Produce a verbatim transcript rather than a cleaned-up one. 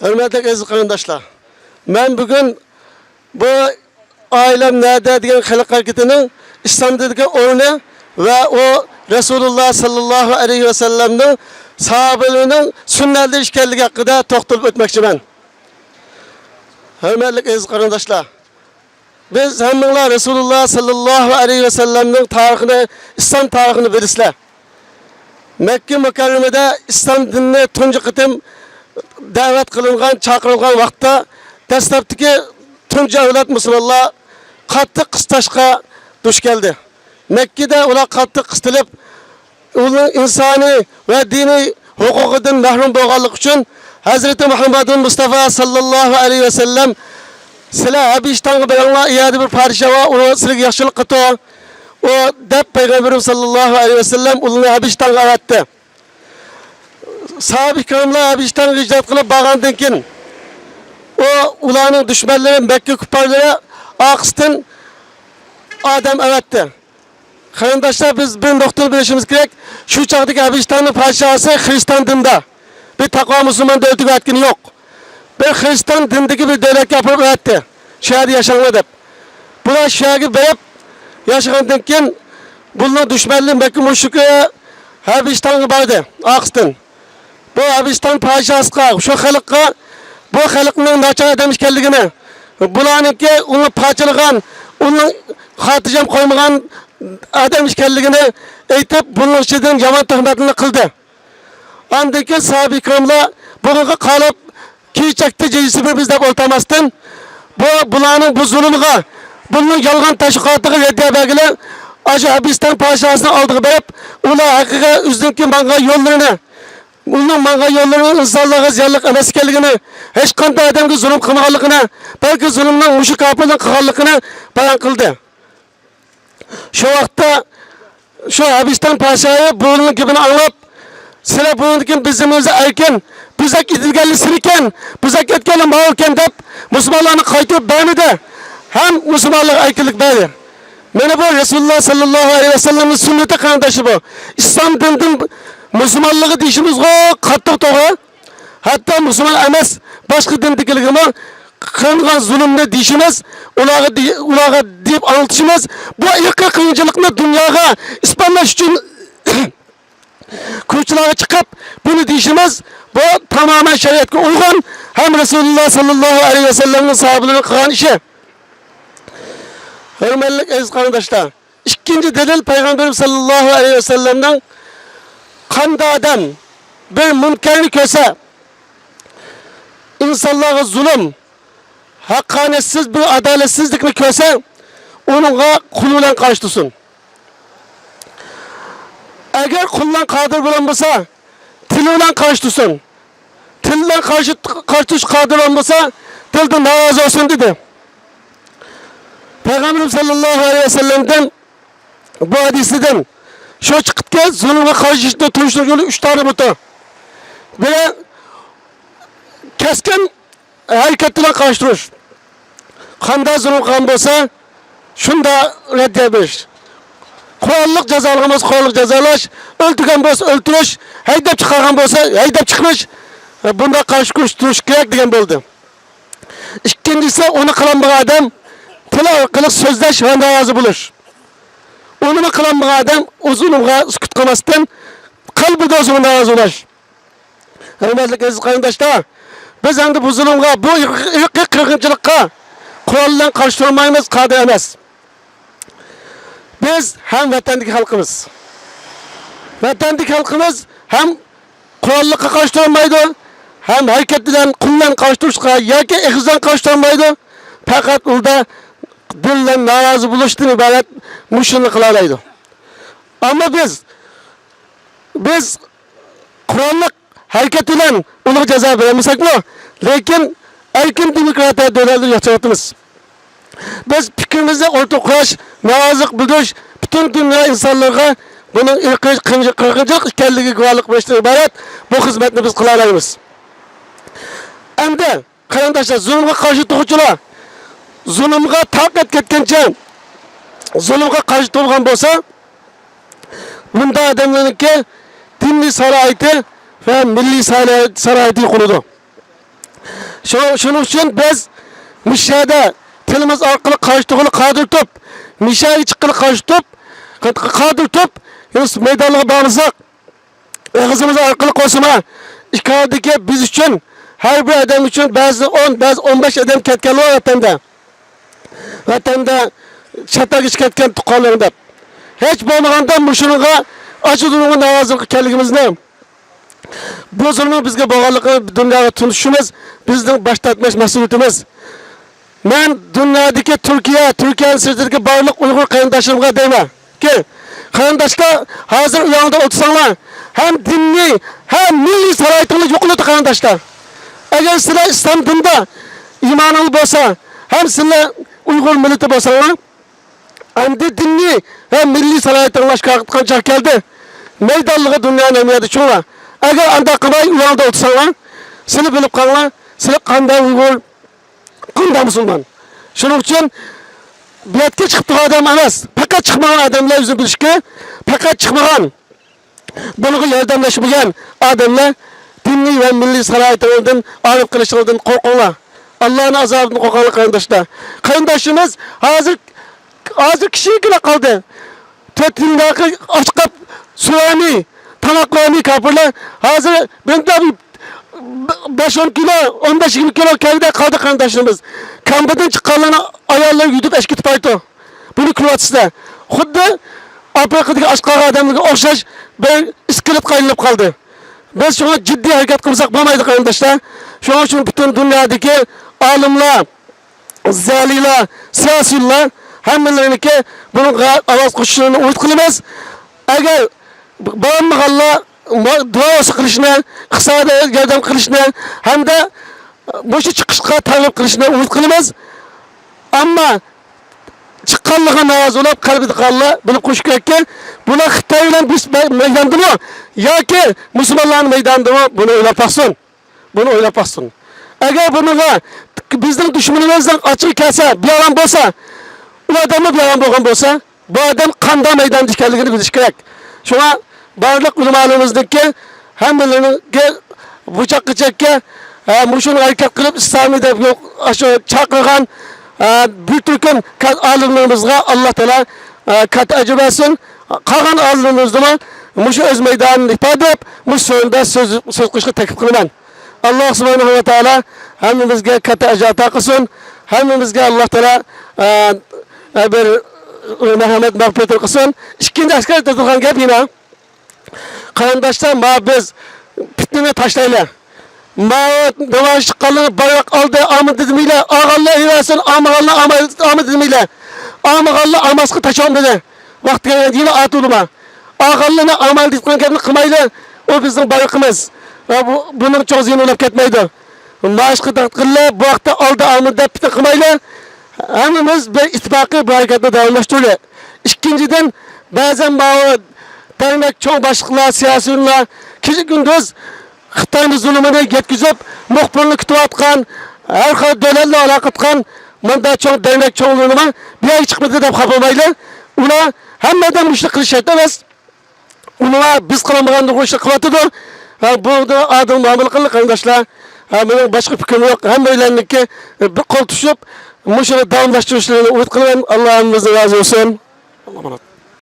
ھۆرمەتلىك ئەزىز قېرىنداشلار، مەن بۈگۈن بۇ ئائىلەم نەدە دېگەن خەلق ھەرىكىتىنىڭ ئىسلامدىكى ئورنى ۋە ئۇ رەسۇلۇللا ساللاللاھۇ ئەلەيھى ۋەسەللەمنىڭ ساھابىلىرىنىڭ سۈننەتلىرى ئىكەنلىكى ھەققىدە توختىلىپ ئۆتمەكچىمەن. ھۆرمەتلىك ئەزىز قېرىنداشلار، بىز ھەممىڭلار رەسۇلۇللا ساللاللاھۇ ئەلەيھى ۋەسەللەمنىڭ تارىخىنى، ئىسلام تارىخىنى بىلىسىلەر. مەككە مۇكەررەمىدە ئىسلام دىنىنى تۇنجى قېتىم دەۋەت قىلىنغان، چاقىرىلغان ۋاقىتتا دەسلەپتىكى تۇنجى ئەۋلاد مۇسۇلمانلار قاتتىق قىستاشقا دۇچ كەلدى. مەككىدە ئۇلار قاتتىق قىستىلىپ، ئۇنىڭ ئىنسانىي ۋە دىنىي ھوقۇقىدىن مەھرۇم بولغانلىقى ئۈچۈن ھەزرىتى مۇھەممەدۇل مۇستافا ساللاللاھۇ ئەلەيھى ۋەسەللەم، «سىلەر ھەبىشىستانغا بېرىڭلار، ئۇ يەردە بىر پادىشاھ بار، ئۇ سىلەرگە ياخشىلىق قىلىدۇ» ئۇ دەپ، پەيغەمبىرىمىز ساللاللاھۇ ئەلەيھى ۋەسەللەم ئۇلارنى ھەبىشىستانغا ئەۋەتتى. ساھابە كىراملار ھەبىشىستانغا ھىجرەت قىلىپ بارغاندىن كېيىن، ئۇ، ئۇلارنىڭ دۈشمەنلىرى، مەككە كۇپپارلىرى ئارقىسىدىن ئادەم ئەۋەتتى. قېرىنداشلار، بىز بىر نۇقتىنى بىلىشىمىز كېرەك، شۇ چاغدىكى ھەبىشىستاننىڭ پادىشاھى خىرىستان دىنىدا، بىر تەقۋا مۇسۇلمان دۆلىتىگە ئەتكىنى يوق. بىر خىرىستان دىنىدىكى بىر دۆلەتكە ئاپىرىپ ئەتتى، شۇ يەردە ياشاڭلار دەپ. بۇلار شۇ يەرگە بېرىپ ياشىغاندىن كېيىن، بۇلارنىڭ دۈشمەنلىرى مەككە مۇشرىكى ھەبىشىستانغا باردى ئارقىسىدىن. بۇ ھەبىشىستان پادىشاھىغا، شۇ خەلققە، بۇ خەلقنىڭ ناچار ئادەم ئىكەنلىكىنى، بۇلارنىڭكى ئۇنى پارچىلىغان، ئۇنى خاتىرجەم قويمىغان ئادەم ئىكەنلىكىنى ئېيتىپ، بۇنىڭ ئىچىدىن يامان تۆھمەتنى قىلدى. ئاندىن كېيىن ساھابە ئىكراملار بۇنىڭغا قاراپ، كېيىن چەكتە جىنسى بىر بىز دەپ ئولتۇرماستىن، بۇ، بۇلارنىڭ بۇ زۇلۇمىغا، بۇنىڭ يالغان تەشۋىقاتىغا رەددىيە بەرگىلى، ئاشۇ ھەبىستان پادىشاھىنىڭ ئالدىغا بېرىپ، ئۇلار ھەقىقەت ئۆزىنىڭكى ماڭغان يوللىرىنى، ئۇنىڭ ماڭغان يوللىرىنىڭ ئىنسانلارغا زىيانلىق ئەمەس ئىكەنلىكىنى، ھېچقانداق ئادەمگە زۇلۇم قىلمىغانلىقىنى، بەلكى زۇلۇمنىڭ مۇشۇ كاپىرنىڭ قىلغانلىقىنى بايان قىلدى. شۇ ۋاقىتتا شۇ ھەبىستان پادىشاھى بۇنىڭ گېپىنى ئاڭلاپ، سىلەر بۇنىڭدىن كېيىن بىزنىڭ ئۆزى ئەركىن، بىزەك ئېتىلگەنلەر سىلىكەن، بىزەك ئەتكەنلەر ماۋۇكەن دەپ، مۇسۇلمانلارنى قايتۇرۇپ بەرمىدى ھەم مۇسۇلمانلارغا ئەركىنلىك بەردى. مانا بۇ رەسۇلۇللا ساللاللاھۇ ئەلەيھى ۋەسەللەمنىڭ سۈننىتى، قېرىنداشلار، بۇ. ئىسلام دىنىدىن مۇسۇلمانلىقى دېيىشىمىزغۇ قاتتىق توغرا. ھەتتا مۇسۇلمان ئەمەس، باشقا دىندىكىلىرگىمۇ قىلىنغان زۇلۇمنى دېيىشىمىز، ئۇلارغا دېي-، ئۇلارغا دەپ ئاڭلىتىشىمىز، بۇ ئىرقىي قىرغىنچىلىقنى دۇنياغا ئىسپاتلاش ئۈچۈن كوچىلارغا چىقىپ، بۇنى دېيىشىمىز، بۇ تامامەن شەرىئەتكە ئۇيغۇن ھەم رەسۇلۇللا ساللاللاھۇ ئەلەيھى ۋەسەللەمنىڭ ساھابىلىرىنىڭ قىلغان ئىشى. ھۆرمەتلىك ئەزىز قېرىنداشلار، ئىككىنچى دەلىل، پەيغەمبىرىمىز ساللاللاھۇ ئەلەيھى ۋەسەللەمنىڭ، قانداق ئادەم بىر مۇنكەرنى كۆرسە، ئىنسانلارغا زۇلۇم، ھەققانىيەتسىز بىر ئادالەتسىزلىكنى كۆرسە، ئۇنىڭغا قولى بىلەن قارشى تۇرسۇن. ئەگەر قول بىلەن قادىر بولالمىسا، تىلى بىلەن قارشى تۇرسۇن. تىل بىلەن قارشى، قارشى تۇرۇش قادىر بولمىسا، تىلدىن نارازى بولسۇن، دېدى. پەيغەمبىرىمىز ساللاللاھۇ ئەلەيھى ۋەسەللەمدىن بۇ ھەدىسىدىن شۇ چىقىپتىكى، زۇلۇمغا قارشى تۇرۇشنىڭ يولى ئۈچ دانە بۇتى. بىرى، كەسكىن ھەرىكەت بىلەن قارشى تۇرۇش. قانداق زۇلۇم قىلغان بولسا، شۇنداق رەددىيە بېرىش. قوراللىق جازالىغان بولسا، قوراللىق جازالاش، ئۆلتۈرگەن بولسا، ئۆلتۈرۈش، ھەيدەپ چىقارغان بولسا، ھەيدەپ چىقىرىش، بۇنداق قارشى كۈرەش تۇرۇش كېرەك، دېگەن بولدى. ئىككىنچىسى، ئۇنى قىلالمىغان ئادەم تىل ئارقىلىق سۆزلەش ۋە نارازى بولۇش. ئۇنىمۇ قىلالمىغان ئادەم ئۇ زۇلۇمغا سۈكۈت قىلماستىن، قەلبىدە ئۇنىڭغا نارازى بولۇش. ھۆرمەتلىك ئەزىز قېرىنداشلار، بىز ئەمدى بۇ زۇلۇمغا، بۇ ئىرقىي قىرغىنچىلىققا قورال بىلەن قارشى تۇرالمايمىز، قادىر ئەمەس. بىز ھەم ۋەتەندىكى خەلقىمىز. ۋەتەندىكى خەلقىمىز ھەم قوراللىققا قارشى تۇرالمايدۇ، ھەم ھەرىكەت بىلەن، قول بىلەن قارشى تۇرۇشقا ياكى ئېغىز بىلەن قارشى تۇرالمايدۇ. پەقەت ئۇلدا دىل بىلەن نارازى بولۇشتىن ئىبارەت مۇشۇنى قىلالايدۇ. ئەمما بىز، بىز قوراللىق ھەرىكەت بىلەن ئۇنىڭغا جازا بېرەلمىسەكمۇ، لېكىن ئەركىن دېموكراتىيە دۆلەتلىرىدە ياشاۋاتىمىز. بىز پىكرىمىزنى ئوتتۇرىغا قويۇش، نارازىلىق بىلدۈرۈش، پۈتۈن دۇنيا ئىنسانلىرىغا بۇنىڭ ئىرقىي قىرغىنچىلىق ئىكەنلىكىگە گۇۋاھلىق بېرىشتىن ئىبارەت بۇ خىزمەتنى بىز قىلالايمىز. ئەمدى قېرىنداشلار، زۇلۇمغا قارشى تۇرغۇچىلار، زۇلۇمغا تاقەت كەتكەنچە زۇلۇمغا قارشى تۇرغان بولسا، بۇنداق ئادەملەرنىڭكى دىنىي سالاھىيىتى ۋە مىللىي سالاھىيىتى يوقىلىدۇ. شۇ-، شۇنىڭ ئۈچۈن بىز مۇشۇ يەردە تىلىمىز ئارقىلىق قارشى تۇرغىلى قادىر تۇرۇپ، مىشەگە چىققىلى قارشى تۇرۇپ، قادىر تۇرۇپ، يەنە مەيدانلارغا بارمىساق، ئېغىزىمىز ئارقىلىق بولسىمۇ، ئىككى ئارىدىكى بىز ئۈچۈن، ھەر بىر ئادەم ئۈچۈن بەزىدە ئون، بەزى ئون بەش ئادەم كەتكەنلەر ۋەتەندە. ۋەتەندە چەت ئەلگە كەتكەن تۇغقانلىرىم دەپ. ھېچ بولمىغاندا مۇشۇنىڭغا ئاشۇ زۇلۇمغا نارازىلىق ئىكەنلىكىمىزنى، بۇ زۇلۇمنىڭ بىزگە بولغانلىقىنى دۇنياغا تونۇشۇشىمىز بىزنىڭ باش تارتماس مەسئۇلىيىتىمىز. مەن دۇنيادىكى تۈركىيە، تۈركىيەنىڭ سىرتىدىكى بارلىق ئۇيغۇر قېرىنداشلىرىمغا دەيمەنكى، قېرىنداشلار، ھازىر ئۆيۈڭلاردا ئولتۇرساڭلار، ھەم دىنىي، ھەم مىللىي سالاھىيىتىڭلار يوقىلىدۇ، قېرىنداشلار. ئەگەر سىلەر ئىسلام دىنىدا ئىمانىڭلار بولسا، ھەم سىلەر ئۇيغۇر مىللىتى بولساڭلار، ئەمدى دىنىي ۋە مىللىي سالاھىيىتىڭلار ئاشكارا قىلىدىغان چاغ كەلدى. مەيدانلىقى دۇنيانىڭ ھەممە يەردە چوڭلار. ئەگەر ئانداق قىلماي، ئۆيۈڭلاردا ئولتۇرساڭلار، سىلەر بىلىپ قالىڭلار، سىلەر قانداق ئۇيغۇر، قانداق مۇسۇلمان. شۇنىڭ ئۈچۈن بۇ يەرگە چىقىپ تۇرغان ئادەم ئەمەس، پەقەت چىقمىغان ئادەملەر ئۆزىنى بىلىشكە، پەقەت چىقمىغان، بۇنىڭغا ياردەملەشمىگەن ئادەملەر دىنىي ۋە مىللىي سالاھىيىتىڭلاردىن، ئارام قىلىشىڭلاردىن قورقۇڭلار. ئاللانىڭ ئازابىدىن قورقۇڭلار، قېرىنداشلار. قېرىنداشلىرىمىز ھازىر، ھازىر كىچىككىنە قالدى. تۆت يىلدىكى ئاچقاپ سۇ بەرمەي، تاماق بەرمەي كاپىرلار ھازىر بىر بەش ئون كىلو، ئون بەش يىگىرمە كىلو كەلگۈدەك قالدى، قېرىنداشلىرىمىز. كامپىدىن چىققانلارنىڭ ئاياللىرى يۈدۈپ ئەشكىتىپ بايتۇ. بۇنى كۆرۈۋاتىسىلەر. خۇددى ئافرىقىدىكى ئاچ قالغان ئادەملەرگە ئوخشاش بىر ئىسكىلىتقا ئايلىنىپ قالدى. بىز شۇڭا جىددىي ھەرىكەت قىلمىساق بولمايدۇ، قېرىنداشلار. شۇنىڭ ئۈچۈن پۈتۈن دۇنيادىكى ئالىملار، زىيالىيلار، سىياسىيونلار ھەممىلىرىنىڭكى بۇنىڭغا ئاۋاز قوشۇشىنى ئۈمىد قىلىمىز. ئەگەر بارمىغانلار ما-، دۇئا قىلىشنى، ئىقتىسادىي ياردەم قىلىشنى ھەمدە مۇشۇ چىقىشقا تەرغىب قىلىشنى ئۈمىد قىلىمىز. ئەمما چىققانلىقىغا نارازى بولۇپ، قەلبىدە قالغانلار بىلىپ قويۇش كېرەككى، بۇلار خىتاي بىلەن بىز مەيداندىمۇ ياكى مۇسۇلمانلارنىڭ مەيدانىدىمۇ، بۇنى ئويلاپ باقسۇن. بۇنى ئويلاپ باقسۇن. ئەگەر بۇنىڭغا بىزنىڭ دۈشمىنىمىزنىڭ ئاچچىقى كەلسە، بىئارام بولسا، ئۇ ئادەممۇ بىئارام بولغان بولسا، بۇ ئادەم قانداق مەيداندا ئىكەنلىكىنى بىلىش كېرەك. شۇڭا بارلىق ئۆلىمالىرىمىزنىڭكى ھەممىلىرىنىڭكى بۇ چاغقىچە، ھە، مۇشۇنى ھەرىكەت قىلىپ ئىسلامىي دەپ يوق، ئاشۇ چاقىرغان، ھە، بىر تۈركۈم كا-، ئالىملىرىمىزغا ئاللا تائالا، ھە، كاتتا ئەجىر بەرسۇن. قالغان ئالىملىرىمىزنىمۇ مۇشۇ ئۆز مەيدانىنى ئىپادىلەپ، مۇشۇ سورۇندا سۆز، سۆز قىلىشقا تەكلىپ قىلىمەن. ئاللا سۇبھانەھۇ ۋە تائالا ھەممىمىزگە كاتتا ئەجىر ئاتا قىلسۇن. ھەممىمىزگە ئاللا تائالا، ئە، ئە، بىر مەرھەمەت مەغپىرەتىنى قىلسۇن. ئىككىنچى ئەسكەر ئېيتىدىغان گەپ يەنە. قېرىنداشلار، ما بىز پىتنىنى تاشلايلى. ما نامايىش چىققانلىرى بايراق ئالدى، ئامىدى دېمەيلى. ئالغانلار ئېلىۋەرسۇن، ئالمىغانلار ئالمايلى، ئامىدى دېمەيلى. ئالمىغانلار ئالماسقا تاشلىدى. ۋاقتى كەلگەندە يەنە ئاتۇلما. ئالغانلىرىنى ئالمايلى دەيدىغان گەپنى قىلمايلى. ئۇ بىزنىڭ بايرىقىمىز. ۋە بۇ، بۇنىڭ چوڭ زىيىنى بولۇپ كەتمەيدۇ. مايىشقا دىققەت قىلىڭلار، بۇ ھەقتە ئالدى ئالمىدى دەپ پىتنە قىلمايلى. ھەممىمىز بىر ئىتتىپاقىي بۇ ھەرىكەتنى داۋاملاشتۇرىلى. ئىككىنچىدىن، بەزەن ماۋۇ دەرنەك چوڭ باشلىقلار، سىياسىيونلار كېچە-كۈندۈز خىتاينىڭ زۇلۇمىنى يەتكۈزۈپ، مۇخبىرنى كۈتۈۋاتقان، ھەر خىل دۆلەتلەر ئالاقە تۇتقان مۇنداق چوڭ دەرنەك چوڭلىرىنىمۇ بۇ يەرگە چىقمىدى دەپ خاپا بولمايلى. ئۇلار ھەممە ئادەم مۇشۇنداق قىلىش شەرت ئەمەس. ئۇنىڭغا بىز قىلالمىغاننى ئۇ ئىشنى قىلىۋاتىدۇ. ھە، بۇنىڭدا ئادىل مۇئامىلە قىلىڭ، قېرىنداشلار. ھە، مېنىڭ باشقا پىكرىم يوق. ھەممەيلەننىڭكى بىر قول تۇتۇشۇپ، مۇشۇنى داۋاملاشتۇرۇشلىرىنى ئۈمىد قىلىمەن. ئاللا ھەممىمىزدىن رازى بولسۇن.